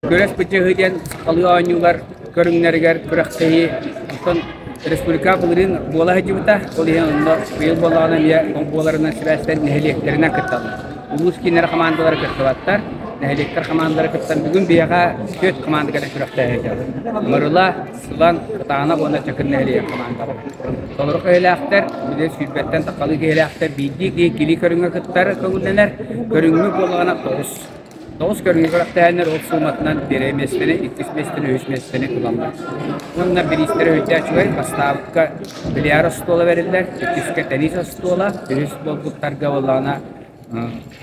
Күрэс былдьаһыы диэн сахалыы оонньуулар көрүҥнэригэр күрэхтэһии. Оттон республика былырыын буола сылдьыбыта. Ол иһин онно быйыл буоллаҕына эмиэ буоларынан сибээстэн нэһилиэктэринэн кытталлар. Улуус кииннэрэ хамаандалара кыттыбаттар. Нэһилиэктэр хамаандалара кыттан бүгүн биһиэхэ түөрт хамаанда кэлэн күрэхтэһэ сылдьар. Мырыла, Сылан, Кытаанах уонна Чакыр нэһилиэгин хамаандалара. Толору киһилээхтэр, били сүүрбэттэн тахалыы киһилээхтэр биирдии киһи кили көрүҥҥэ кыттар көҥүллэнэр. Көрүҥҥү буоллаҕына тоҕус. Тоҕус көрүҥҥэ күрэхтэһэннэр ол сууматынан биэрэй миэстэни, иккис миэстэни, үһүс миэстэни ылаллар. Уонна бириистэрэ үрдээ үчүгэй, бастаабыкка бильярд остуола бэриллэр, иккискэ теннис остуола, үһүс буолбуттарга буоллаҕына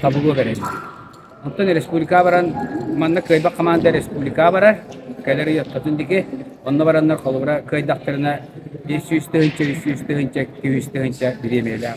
табылуо бэриллэр. Онтон республика баран, манна кыайбат хамаанда республика барар, кэлэр ый ортотун диэки, онно бараннар холобура кыайдахтарына 500 тыһыынча, 300 тыһыынча, 200 тыһыынча бириэмийэлээх.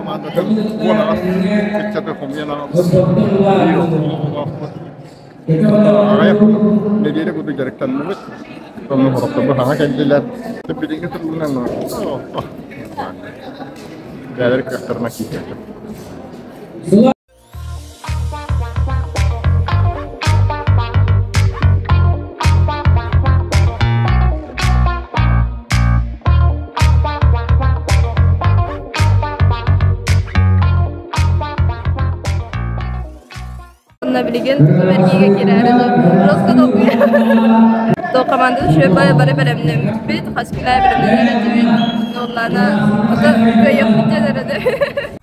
Хамаандатын 18 ыччаты хомуйан аҕалбыт биир оҕолоохпут. Аҕыйах нэдиэлэ курдук дьарыктанныбыт. Сонно сорохторбут саҥа кэллилэр. Билиҥҥи туругунан бэйэлэр кыахтарынан киирсэллэр. Онно билигин тутум эргиигэ киирээри просто долгуйа. То команданы үчүгэй бары бэлэмнэммиппит, хас күнэ бэлэмнэнэр этибит. Уоллаана ото кыайыахпыт диэн эрэнэ.